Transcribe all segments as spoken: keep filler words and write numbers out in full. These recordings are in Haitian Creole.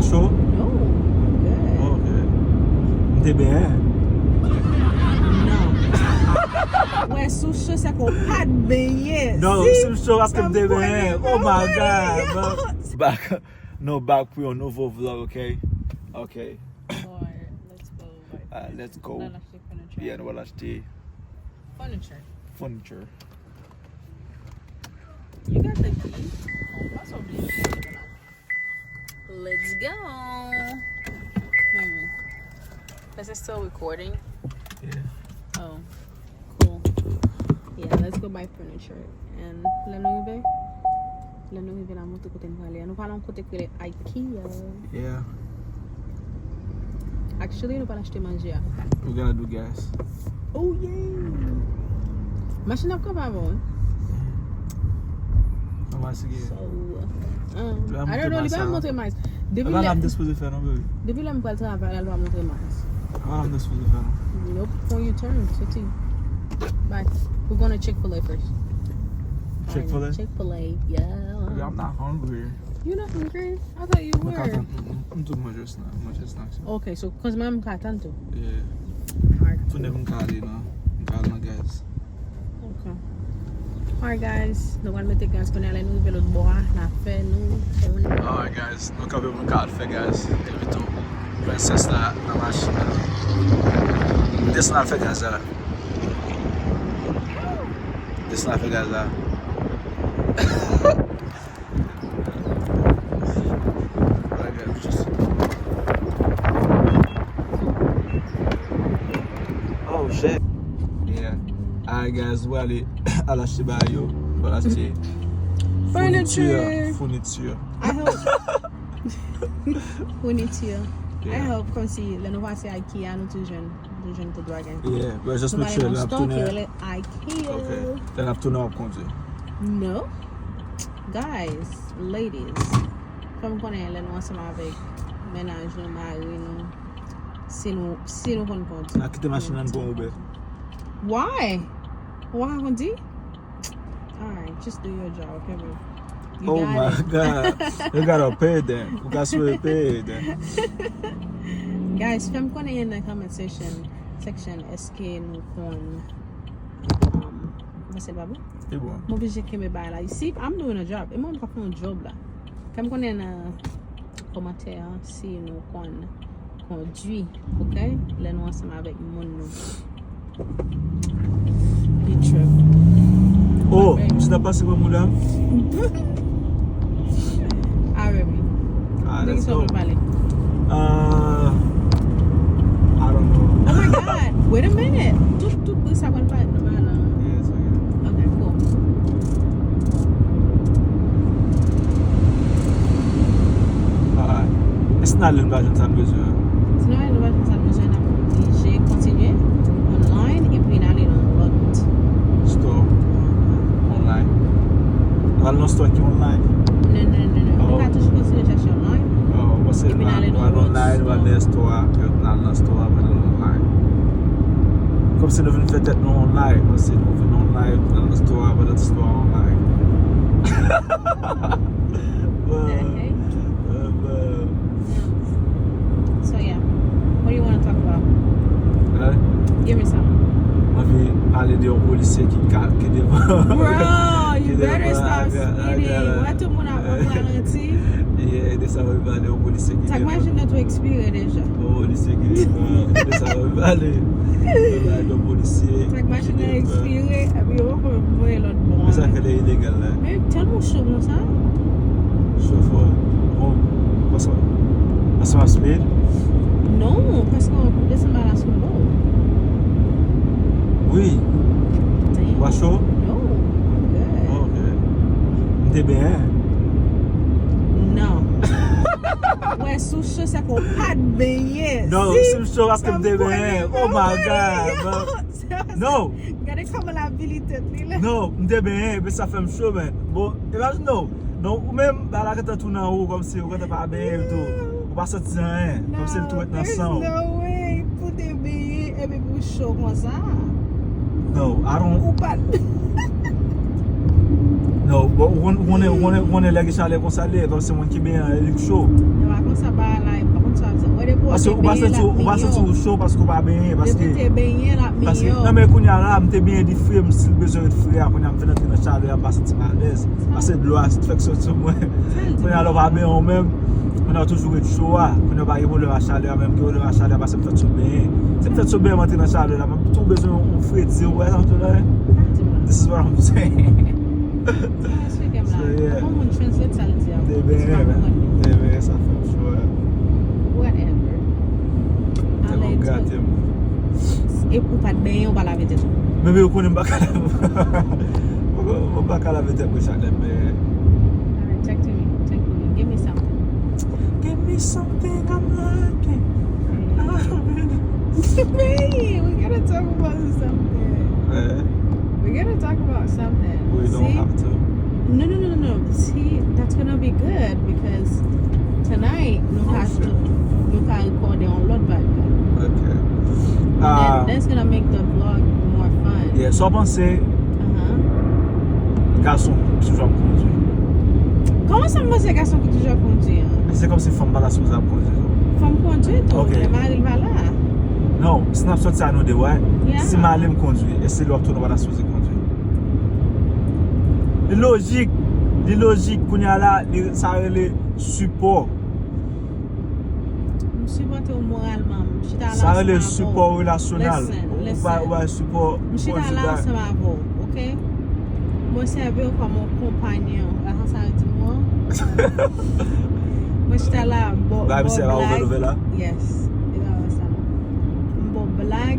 Cho? No, I'm good. Ok. M te benyen. Non. Wè, si w cho, se ke w pa t benyen. Non, si m cho, paske m te benyen. Oh my God, bro. Back. Nou back pou yon nouvo vlog, ok? Ok. Alright, let's go. Alright, let's go. N al achte furniture. Yeah, nou al achte furniture. Furniture. You got the key? Oh, that's what we need. Let's go. Baby. Is it still recording? Yeah. Oh, cool. Yeah, let's go buy furniture. And lè nou rive, lè nou rive la, montre kote nou prale. Nou prale yon kote ki rele IKEA. Yeah. Actually, nou pral achte manje a. We're gonna do gas. Oh yeah. Machin ap kanpe avè w, wi. Anba sigi. So, um, I don't know, li pa montre miles. Depi lè m te sipoze fè non, baby. Depi lè m pral travay la, li pa montre miles. Anba m te sipoze fè non. Nope, for your turn, soti. Bye. We're going to Chick-fil-A first. Chick-fil-A? Chick-fil-A, yeah. Baby, I'm not hungry. You not hungry? I thought you were. Mwen ka tann, m, m, m tou manje snack, manje snack. Ok, so, cause mwen m ka tann tou. Yeah. Alright. Tounen m ka ale nan, m ka al nan gas. Ok. Alright, guys, nou pral mete gas kounye a, lè nou rive lòt bò a, n a fè nou konnen. Alright, guys, nou kanpe pou n ka al fè gas. Epi tou, prensès la nan machin nan. Desann al fè gas la. Desann al fè gas la. Oh shit. Yeah. Alright, guys, nou ale al achte bagay yo. Nou al achte furniture. Furniture. Furniture. I hope. Furniture. I hope, kòmsi lè nou pase IKEA, nou tou jwenn, nou tou jwenn tout bagay. Yeah, but just make sure lè n ap tounen. Nou pale nan store ki rele IKEA. Ok. Lè n ap tounen, w ap kondwi. No. Guys, ladies, fè m konnen lè nou ansanm avèk mennaj nou, mari nou, si nou, si nou konn kondwi. N a kite machin nan, n pran Uber. Why? Ou pa ka kondwi? Alright, just do your job, okay, boo? Oh my God. You gotta pay them. Ou ka swe pay them. Guys, fè m konnen nan comment section, section, èske nou konn, um, pase l pa bon? E bon. M oblije kenbe bagay la. You see, I'm doing a job. E mwen, m ka fè yon job la. Fè m konnen nan kòmantè a si nou konn kondwi, ok? Lè nou ansanm avèk moun nou. He trip. Oh, misye t ap pase pran mouda m. Ah, baby. Ah, let's go. Uh, I don't know. Oh my God. Wait a minute. Tout, tout bri sa pral parèt nan bagay la. Yeah, it's okay. Okay, cool. Ah, e si n ale, n pa jwenn sa n bezwen an? Si n ale, n pa jwenn sa n bezwen, n ap oblije kontinye online epi n ale nan lòt store. Online. N al nan store ki online. Non, non, non, non. Nou ka toujou kontinye chèche online. Oh, paske epi n ale nan lòt store. N al nan store a, epi n al nan store a, epi n al online. Kòmsi nou vin fè tèt nou online, paske nou vin online, epi n al nan store a, epi n al nan store a online. Bon. Bon. So, yeah. What do you wanna talk about? Hein? Give me some. Mwen anvi pale de yon polisye ki ka, ki devan. Bro, you better stop speeding. Wè tout moun ap, ap ralanti. Yeah, de sa mwen anvi pale, yon polisye ki devan. Sa k machin nan tou ekspire deja. Yon polisye ki devan. De sa mwen anvi pale. Yon polisye. Sa k machin nan ekspire, epi yo poko voye lòt bò. Men sa k rele ilegal la. Men tèlman cho konsa. Cho fò. Bon, paske, paske w ap speed? Non, paske w ap desann ba la sou lò. Wi. Damn. Ou pa cho? No, I'm good. Ok. M te benyen. Non. Wè, si w cho, se ke w pa t benyen. Non, si m cho, paske m te benyen. Oh my God, bro. Non. Gade kòman l ap vili tèt li la. Non, m te benyen, epi sa fè m cho, man. Bon, imajine w. Non, ou menm, bagay la gentan tou nan ou, kòmsi ou gentan pa benyen l tou. Ou pa santi anyen, kòmsi l tou ret nan san w. No, there's no way pou te benyen, epi pou cho konsa. No, I don't. Ou pa t. No, bon, ou konn, ou konnen, ou konnen, ou konnen lè gen chalè konsa l ye, kòmsi moun ki benyen an, li cho. E pa konsa, ba, So, ou pa santi, ou pa santi ou cho paske ou pa benyen, paske, paske, non, men kounye a la, m te benyen, li fre, m still bezwen ret fre a, kounye a m vin antre nan chalè a, m pa santi m alèz, paske dlo a fèk sot sou mwen. Kounye a la, ou pa benyen ou menm, kounye a ou toujou ret cho a, kounye a ou pa gen pwoblèm ak chalè a, menm gen pwoblèm ak chalè a, paske m fèk sot benyen. Si m fèk sot benyen, m antre nan chalè la, m ap tou bezwen yon fredi, ou wè sa m tou la. This is what I'm saying. Sa eksplike m la. So, yeah. Yon moun translate sa l di a. Te benyen, te benyen, sa fè m cho a. Whatever. Tèlman w grate m. E pou w pa t benyen, ou pa lave tèt ou. Bebe, ou konnen m pa ka lave. Ou pa ka lave tèt mwen chak lè m benyen. Alright, talk to me. Talk to me. Give me something. Give me something I'm liking. Hey, we gotta talk about something. Eh? We gotta talk about something. We don't have to. No, no, no, no, no. See, that's gonna be good because tonight, nou ka, nou ka rekòde yon lòt bagay. Okay. And then that's gonna make the vlog more fun. Yeah, so w panse gason ki toujou ap kondui? Kòman sa m panse gason ki toujou ap kondui an? Se kòmsi fanm pa ta sipoze ap kondui tou. Fanm kondui tou, lè mari l pa la. Non, si n ap sòti a nou de, right? Yeah. Si mari m kondui, e se lè w ap tounen w pa ta sipoze kondui. Li lojik, li lojik, kounye a la, li, sa rele sipò. M sipòte w moralman, m chita la ansanm avè w. Sa rele sipò relasyonèl. Listen, listen. Ou bay, ou bay sipò konjigal. M chita la ansanm avè w, ok? Mwen sèvi w kòm yon konpanyon. Ajan sa yo di m wi. Mwen chita la, m ba w, m ba w blag. Yes. Li pa wè sa. M ba w blag.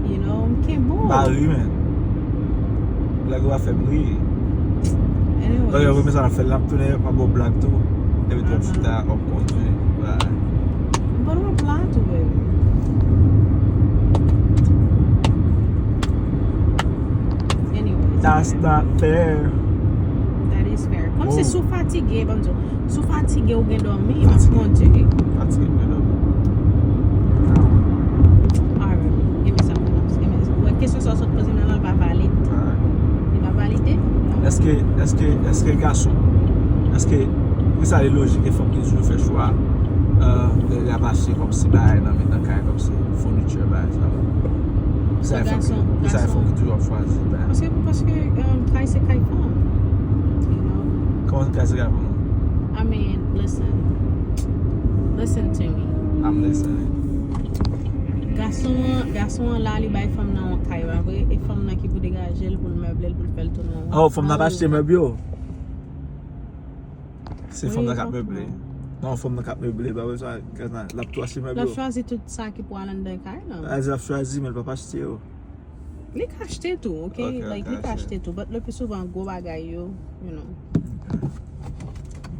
You know, m kenbe w. M pa ri, men. Blag ou a fè m ri. Anyways. Ok, premye sa n ap fè l, n ap tounen, m ap ba w blag tou. Epi tou, m chita, m ap kondui. Bye. M pa nan pla tou, baby. Anyways. That's not fair. That is fair. Kòmsi si w fatige, ban m di w, si w fatige, ou gen dòmi, m ap kondui. Fatige, m gen dòmi. Alright. Give me something else. Give me, ou wè kesyon sa w sot poze m nan, li pa valid. Li pa valide? Èske, èske, èske gason, èske, poukisa li lojik e fanm ki toujou fè chwa, euh, lè, lè y ap achte kòmsi bagay nan, nan kay, kòmsi furniture, bagay sa yo? Poukisa e fanm ki, poukisa e fanm ki toujou ap chwazi bagay? Paske, paske, euh, kay se kay fanm. You know? Kòman kay se kay fanm? I mean, listen. Listen to me. I'm listening. Gason an, gason an la, li bay fanm nan yon kay, pa vre? E fanm nan ki pou degaje l, pou l meble l, pou l fè l tounen yon. Oh, fanm nan ap achte mèb yo? Se fanm nan k ap meble. Non, fanm nan k ap meble, pa bezwen gaz nan, l ap tou achte mèb yo. L ap chwazi tout sa ki pou al anndan kay lan. L ap chwazi, men l p ap achte yo. Li ka achte tou, ok? Like, li ka achte tou, but le plus souvent, gwo bagay yo, you know.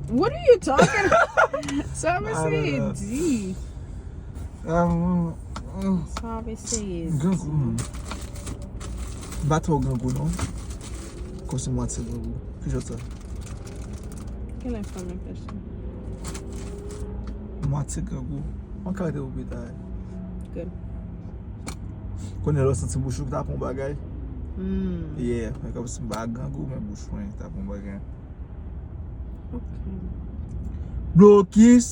What are you talking about? Sa m eseye di. Sa m eseye di. Grangou, man. M pa twò grangou, non. Kòmsi mwatye grangou. Ki jan sa? Kilè fanm nan fè sa? Mwatye grangou. Mwen ka rete pou pita. Good. Konnen lè w santi bouch ou ta pran yon bagay. Yeah, men kòmsi m pa grangou, men bouch mwen ta pran yon bagay. Ok. Blokis.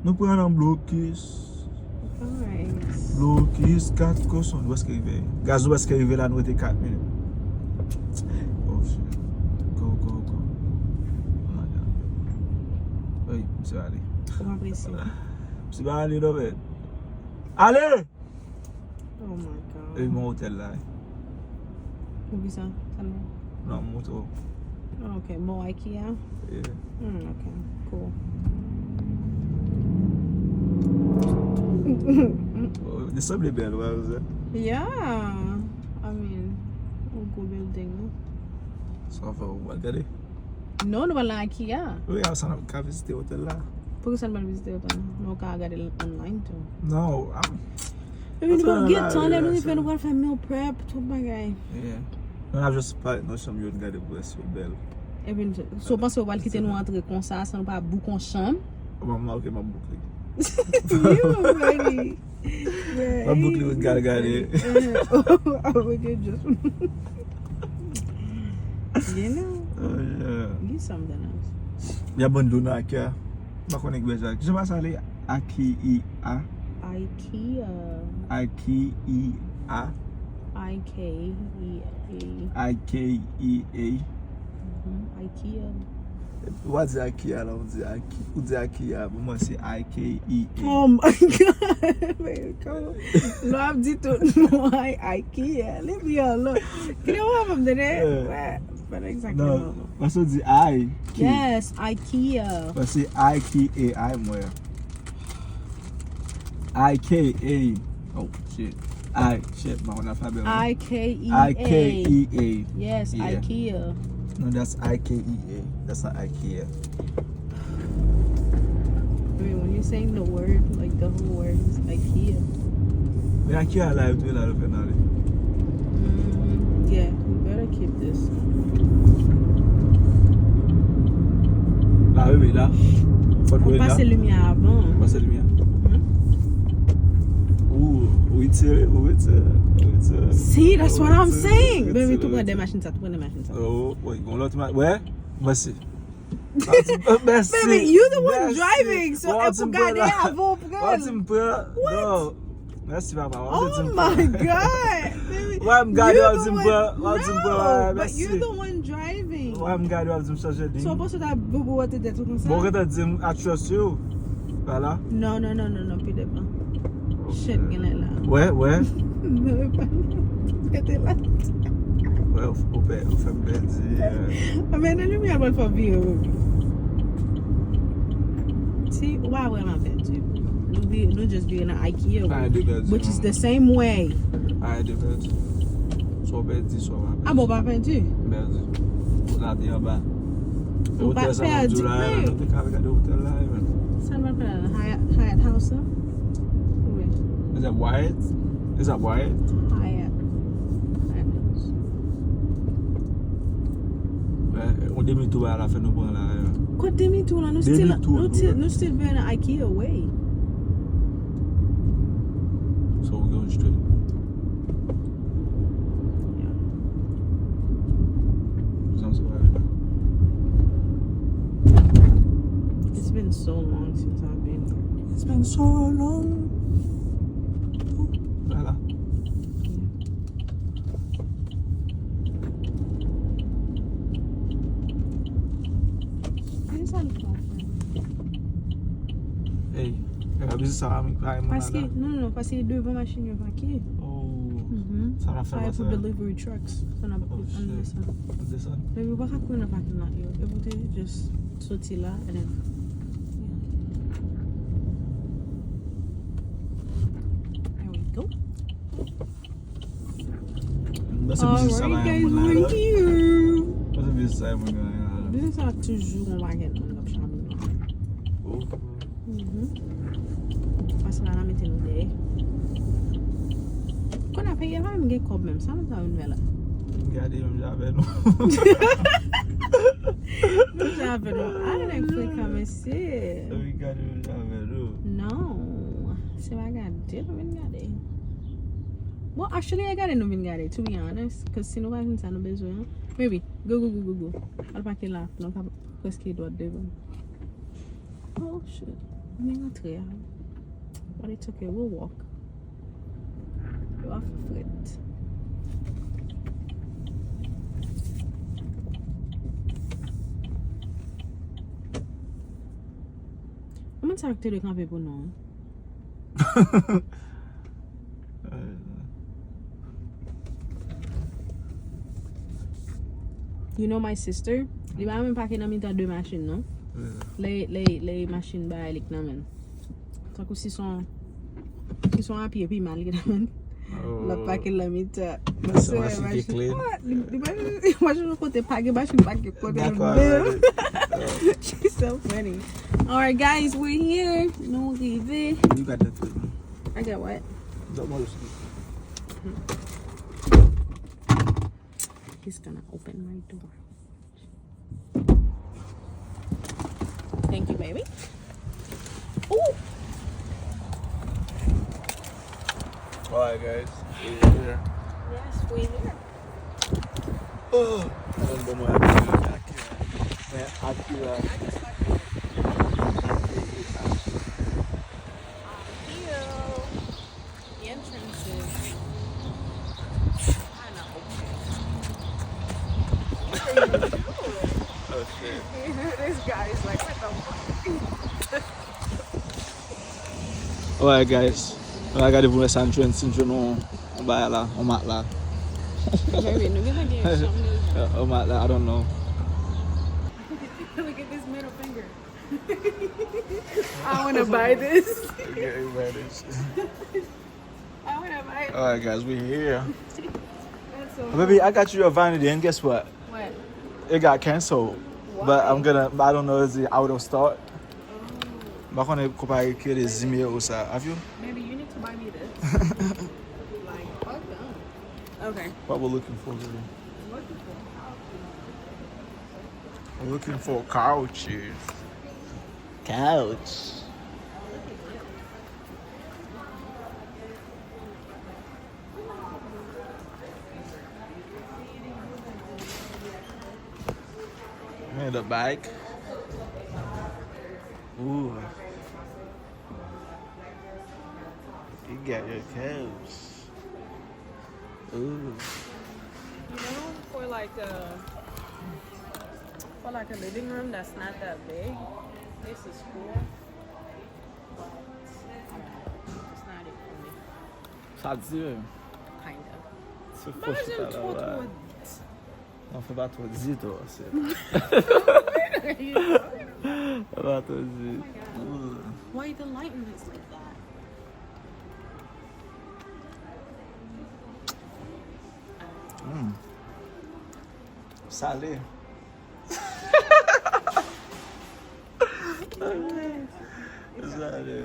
Nou pran nan blokis. Alright. Blokis, kat koson, nou prèske rive. Gaz nou prèske rive la, nou rete kat minit. Oh, shit. Go, go, go. Oh my God. Ey, misye ale. Kòman prese? Misye pa ale, non, men. Ale! Oh my God. E bon otèl la, wi. Poukisa? Talè. Non, m montre w. Ah, ok. Bon, IKEA? Yeah. Hmm, ok. Cool. Oh, li sanble bèl, wè, wè. Yeah. I mean, yon gwo building, wi. Sa fè w pral gade? Non, nou pral nan IKEA. Wi, a sa n ap ka vizite otèl la. Poukisa n pral vizite otèl la? Men w ka gade l online tou. Non, a. Epi nou pral gen tan, lè nou rive, nou pral fè meal prep, tout bagay. Yeah. Nou ap just parèt nan chanm yo, n gade pou wè si yo bèl. Epi, so w panse yo pral kite nou antre konsa, san nou pa book yon chanm? Bon, ok, m ap book li. You ready? M ap book li pou n ka al gade. Oh, ok, just. You know. Oh, yeah. Get something else. Y ap vann dlo nan IKEA. M pa konnen ki bèl sa. Kijan pa sa ale? Aki, i, a. Ikea. Aki, i, a. I K E A. I K E A. Mhm. Ikea. Ou pa di Akia la, ou di Aki, ou di Akia. Pou mwen, se I K E A. Oh my God. Baby, come on. Nou ap di tout mo ay Ikea. Leave me alone. Kile w ap ap dene? Yeah. Wè, but Non, exactement. Paske w di I K. Yes, Ikea. Paske I K A I mwen. I K A. Oh, shit. I, shit, mwen alfabè. I K E I K A. E A. Yes, Yeah. Ikea. No, that's I K E A. That's not Ikea. I mean, when you're saying the word, like the whole word is Ikea. Men Akia live tou la, l fè nan li. Mm, yeah, you better keep this. La, wi, wi, la. Fòt Ou wi, la. Pase limyè avan. Pase limyè. Ou, ou retire, ou retire, ou retire. See, that's what I'm Ou retire, saying. ou Baby, retire, tou ou pran de retire. Machin sa, tou pran de Machin sa. Oh, wi, gon lòt ma-, wè, mèsi. Mèsi. Baby, you the one Mèsi. Driving, so Wè, e ti pou m pran gade la. avan ou Wè, pran. Ti m pran. What? Non. Mèsi, papa. Wè, Oh ti m my pran. God. Baby, Wè, m gade, you wè, the ti m one- pran. Wè, ti m pran. No, Wè, but mèsi. You're the one driving. Wè, m gade, wè, ti m chanje liy. So, w panse w ta boubou wè te dèt ou konsa? Bon, ou gentan di m, I trust you. Vwala. No, no, no, no, no, pi devan. Shit, gen lè la. Wè, wè. Non, e pa. Rete la. Wè, ou, ou pè-, ou fè m pèdi. euh. A, men nan limyè, l pral fè w vire, wi. Si, ou pa vrèman pèdi. Nou vi-, nou just vire nan Ikea, Pa gen de pèdi, which is non. The same way. Pa gen de pèdi. Swa w pèdi, swa w pa pèdi. A bon, w pa pèdi? M pèdi. Ou la te anba. Ou pa Otèl sa m ap di w la, pèdi, nou te ka al gade otèl la, men. Sa n pral fè la? Hyatt, Hyatt House la? Wi. Is that Wyatt? Is that Wyatt? Hyatt. Hyatt House. Yon demi tou ba la fè nou pran la. Kot demi tou la? Nou still, Demi tou, nou still, tou. Nou still vire nan Ikea, wi. So we going straight. Sounds right. It's been so long since I've been here. It's been so long. Vwala. Hey, e pa biznis sa, pa moun Paske, la. Non, non, non, paske devan machin yo pake. Oh, Mhm. Sa n ap fè Pare la pou sa. Delivery trucks. Sa n ap Oh, an shit. Desann. Desann. Baby, ou pa ka kouri nan parking lot yo. E pou te just soti la, and then, yeah. There we go. Mwen se biznis sa Alright, pa guys, moun la, we're la. here. Mwen se biznis sa moun la, la. Biznis sa toujou yon pakèt moun k ap chape. Oh. Mhm. Paske la, la mete nou dèyè. Kounye a, peyi a pa menm gen kòb menm. Sa moun sa vin fè la? M gade menm jan avè nou. Menm jan avè nou. Ala nèg frekan, mesye. M gade menm jan avè nou. Non. Se pa gade nou vin gade. Bon, actually, e gade nou vin gade, to be honest. Cause si nou pa jwenn sa nou bezwen an. Baby, go, go, go, go, go. Al pake la, nou ka prèske dwat devan. Oh, shit. Men rantre a. But it's okay, we'll walk. Yo ap fè frèt. Kòman sa te dwe kanpe pou nou? You know my sister? Li pa menm pake nan mitan de machin, non. Lè, lè, lè machin bagay li k nan men. Tankou si son, si son apye pi mal li k nan men. L ap pake nan mitan. Sa machin ki kle. Li, li pa, li pa jwenn kote pake, machin pake kote l menm. She's so funny. Alright, guys, we're here. Nou rive. You got that too. I got what? Don't want to speak. He's gonna open my door. Thank you, baby. Ooh. Alright, guys. We're here. Yes, we here. Oh, mwen bon mwen Akira. Mwen Akira. I just like it. Alright, guys. Nou al gade pou nou wè sa n jwenn, si n jwenn yon, yon bagay la, yon matla. Baby, nou gentan gen chanm deja. Yon matla, I don't know. Look at this middle finger. I wanna buy this. Yeah, you buy this. I wanna buy it. Alright, guys, we here. That's so Baby, I got you your vanity, and guess what? What? It got canceled. But I'm gonna, I don't know, is it out of stock? Oh. M pa konnen konpayi ki rele Zimeo sa. Have you? Maybe you need to buy me this. Like, fuck them. Okay. What we're looking for, baby? Looking for couches. We're looking for couches. Couch. Man, the bike. Ooh. You got your couch. Ooh. You know, for like a for like a living room that's not that big, this is cool. But I don't know. It's not it for me. Sa di, wi. Kinda. Se fò chita la, la. Non, fè pa twò di tou, se. Fè pa twò di. Oh my God. Ooh. Why the lighting is like that? Mm. Salé. Salé.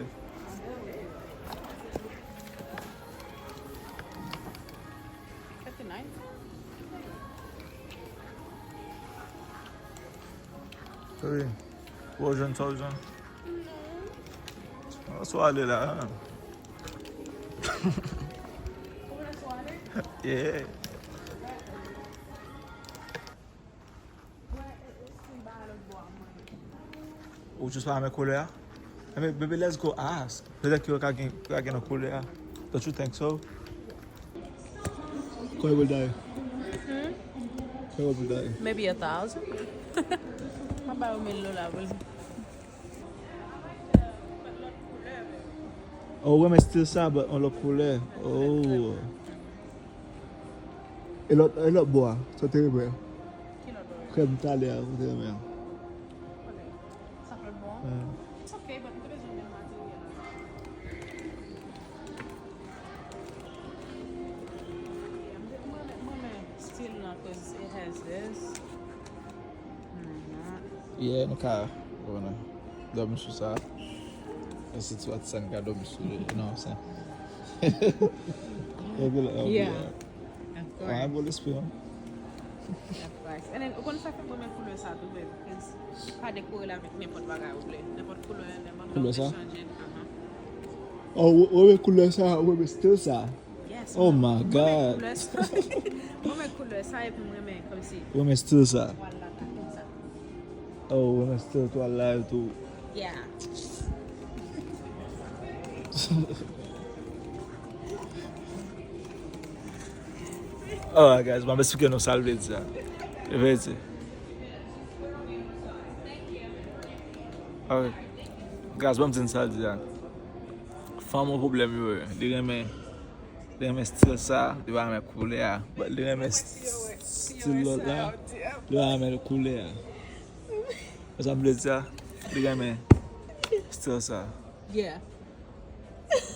Wi. Ou jwenn sa w jwenn? Ou sou ale la. Yeah. Ou jis pa renmen koulè a? Enben, baby, let's go ask. Petèt ke yo ka gen, yo ka gen nan koulè a. Don't you think so? Konbyen pou l ta ye? Hmm? Konbyen pou l ta ye? Maybe a thousand. Mwen ba yo mil dola pou l. Oh, ou renmen stil sa, but yon lòt koulè. Oh. E lòt, e lòt bò a, sa w te renmen? Ki lòt bò? Krèm talè a, ou te renmen an. Ok. Sa k lòt bò a? It's ok, but m te bezwen menm materyèl la. Yeah, m te, m renmen, m renmen stil lan, 'cause it has this. Yeah, nou ka, bon, dòmi sou sa. E si ti Watson ka dòmi sou li, non, se. Yeah. Of course. An bon lespri, non? Of course. And then, ou konn sa fè mwen renmen koulè sa tou, baby, 'cause pa dekore l avèk nenpòt bagay ou vle. Nenpòt koulè, nenpòt lè ou vle chanje. Koulè sa? Oh, ou, ou renmen koulè sa, ou renmen stil sa? Yes, oh my God. Mwen renmen koulè sa. Mwen renmen koulè sa epi mwen renmen kòmsi. Ou renmen stil sa? Vwal la, pattern sa. Oh, ou renmen stil twal la etou. Yeah. Alright, guys, m ap eksplike nou sa l vle di a. Li vle di. Alright. Guys, ban m di n sa l di a. Fanm yon pwoblèm yo ye. Li renmen, li renmen stil sa, li pa renmen koulè a. But li renmen st-, stil lòt la, li pa renmen koulè a. Sa m vle di a, li renmen stil sa. Yeah.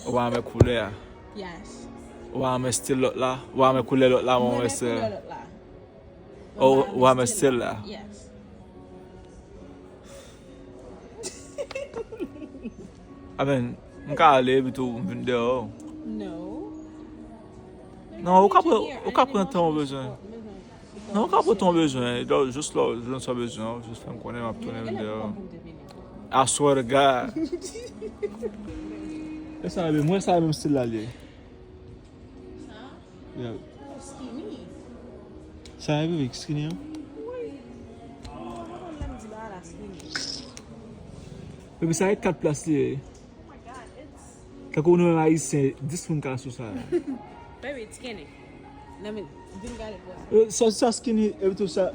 Ou pa renmen koulè a. Yes. Ou pa renmen stil lòt la, ou pa renmen koulè lòt la, mwen renmen stil. Mwen renmen koulè lòt la. Oh, ou renmen stil la. Yes. Amen, m ka ale epi tou m vin dèyè w. No. Non, ou ka pran, ou ka pran tan ou bezwen. Non, ou ka pran tan ou bezwen. Lè w, jis lè w jwenn sa w bezwen, ou jis fè m konnen, m ap tounen vin dèyè w. I swear to God. E sa, mwen sa menm stil la li ye. Sa? Yeah. Skinny. Sa e bebe skinny an? Wi. Mwen konn lè m di bagay la skinny. Bebe, sa e kat plas li ye. Oh my God, it's Tankou nou menm Ayisyen, dis moun ka sou sa. Baby, it's skinny. Nan men, vin gade pou wè. Eh, sa, sa skinny, epi tou sa,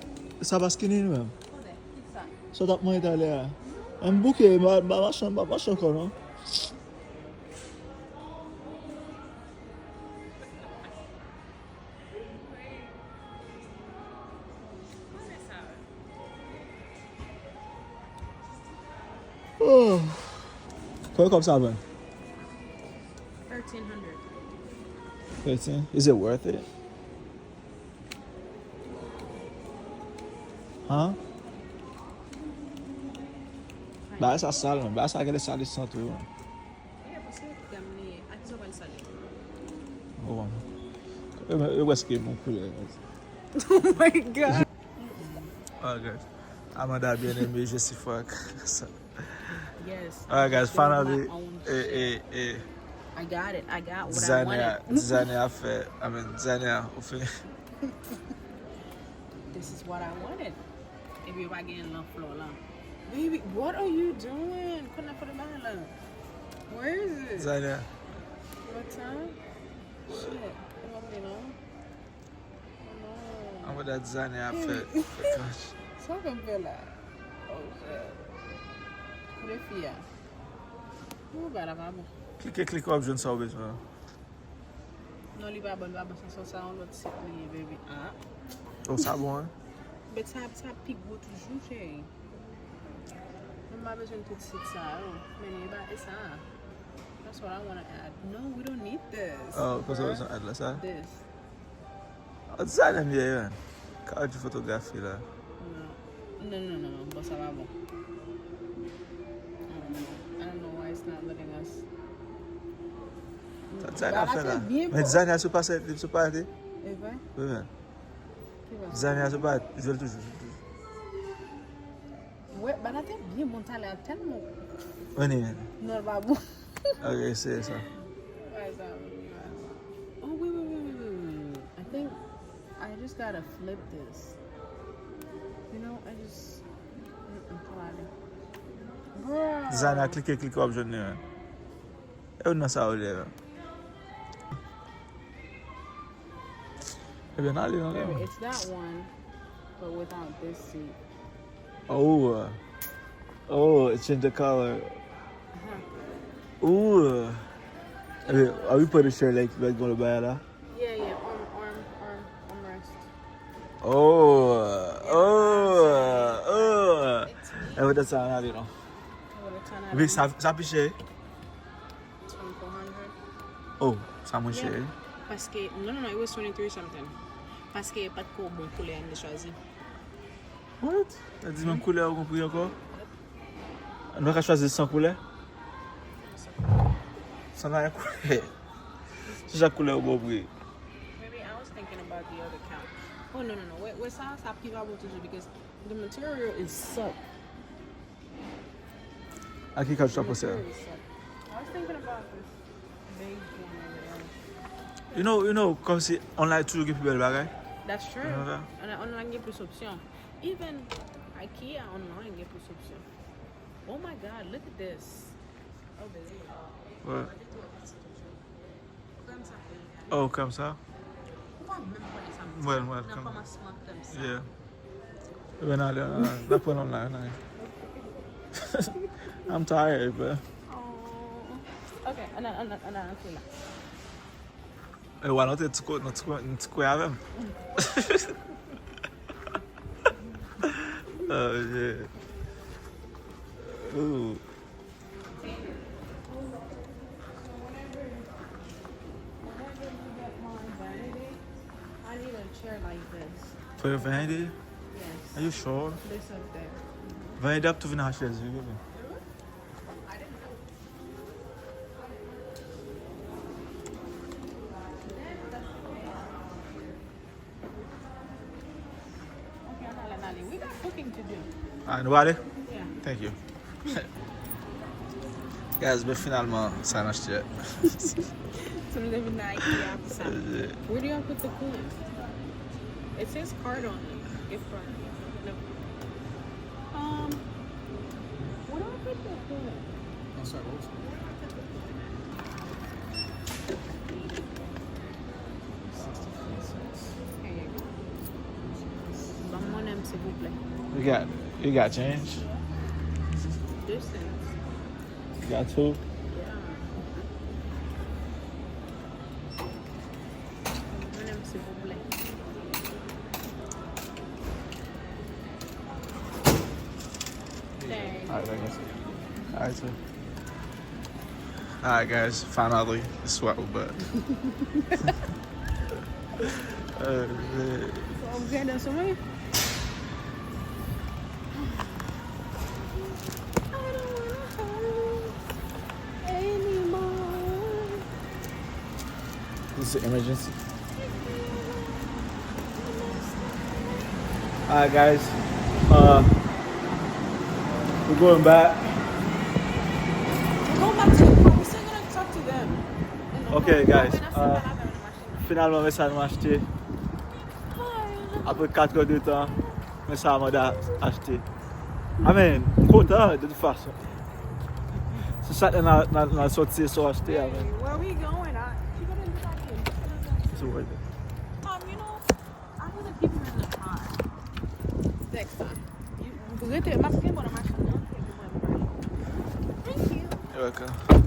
sa pa skinny li menm. Kote? Ki sa? Sa w t ap manje talè a. An bouke, m pa, m pa mache, m pa mache ankò non. Konbyen kòb sa vann? Thirteen hundred. Thirteen? Is it worth it? Huh? Bagay sa sal, man. Bagay sa gen lè sale san tou, man. Yeah, paske krèm li ye. A kisa w pral sale? Oh, man. Yo, yo prèske bon koulè. Oh my God. Alright, guys. Amanda bien aimé, je suis fuck. Yes. Alright, guys, finally, eh, eh, eh. I got it. I got what I wanted. Designer a fè, I mean, designer a ofè. This is what I wanted. Epi yo pa genyen l nan flò la. Baby, what are you doing? Konnen foto bagay la. Where is it? Designer. What time? Shit. It won't be long. An mwen dat zane ap fè, fè kach. Sa w konn fè la? Oh, shit. Kote fi a? Ou ba la pa bon. Klike, klike, w ap jwenn sa w bezwen an. Non, li pa bon, li pa bon. Sa, sa, sa yon lòt sit li ye, baby. Ah. Oh, sa bon, hein? But sa, sa pi gwo toujou, cheri. Mwen pa bezwen tout sit sa yo. Men li ba e sa. That's what I wanna add. No, we don't need this. Oh, kòman sa w bezwen add la, sa? This. Sa lè m ye, man. Ka di fotografi la. Non. Non, non, non, non. Bon, sa pa bon. I don't know. I don't know why it's not letting us. Sa, sa l ap fè la. Men design a sou pase, li sou pase. E vre? Wi, men. Ki pase? Design a sou pase, jwe l toujou, jwe l toujou. Wè, bagay te byen bon talè a tèlman. Vini, vini. Non, l pa bon. Ok, eseye sa. Why is that really bad? Oh, wait, wait, wait, wait, wait, wait, wait. I think I just gotta flip this. You know, I just. Mm-mm, too early. Bruh. Design a klike, klike, w ap jwenn li, man. E ou nan sa ou lè, man. Ebyen, n ale, n ale. Baby, it's that one, but without this seat. Oh, uh, oh, it changed the color. Uh-huh. Ooh. Ebyen, are we put a chair like, like, on the back la? Yeah, yeah, arm, arm, arm, armrest. Oh, oh, oh. Ebyen, sa n ale, non. Ebyen, sa n ale. Epi sa, sa pi chè. Twenty-four hundred. Oh, sa mwen chè. Yeah. Paske, non, non, non, it was twenty-three something. Paske pa t ko bon koulè a m te chwazi. What? Sa di menm koulè ou gon pri ankò? Nou pa ka chwazi san koulè? San anyen koulè. Se chak koulè ou bon pri. Maybe I was thinking about the other couch. Oh, no, no, no. Wait, wait, sa, sa pi pa bon toujou because the material is suck. A ki kach ou ta panse a? I was thinking about this beige one over there. You know, you know, kòmsi online toujou gen pi bèl bagay. That's true. You know that? And online gen plis opsyon. Even IKEA online gen plis opsyon. Oh my God, look at this. Oh, baby. What? Oh, kòmsa? Ou pa menm konnen sa m di. Mwen, mwen, nan kòmansman krèm sa. Yeah. Ebyen, n ale, n ale, n ap pran nonm la, n ale. I'm tired, bro. Oh. Ok, ann al, ann al, ann al antre la. E w al antre ti ko-, nan ti ko-, nan ti kwen avè m. Oh, yeah. Ooh. I need a chair like this. For your vanity? Yes. Are you sure? This up there. Vanity ap tou vin ak chèz, wi, bebe. Ok, ann ale, ann ale. We got cooking to do. Ah, nou ale? Yeah. Thank you. Guys, men finalman, sa n achte. So nou te vin nan IKEA pou sa. Yeah. Where do y'all put the coolant? It says card on it. Gift card. No. Um, where do I put the coolant? I'm sorry, what was it? Ban m monnen m, silvouplè. You got, you got change? Two cents. You got two? Yeah. Ban m monnen m, silvouplè. Thanks. All right, thank you. All right, sir. Alright, guys, finally, this is what we bought. Uh, Upgrade an sou mwen. This is an emergency. Alright, guys. Uh, we're going back. We're going back to the car. We're still gonna talk to them. Okay, guys. Uh, finalman, men sa nou achte. Apre kat an de tan, men sa Amanda achte. Amen. M kontan, de tout fason. Se sa nan nan nan sòti se achte, amen. Where we going? I, she gonna do that again. It's worth it. Um, you know, I would have keep him in the car. Next time. You, rete, m ap gen bon nan machin nan. Thank you. You're welcome.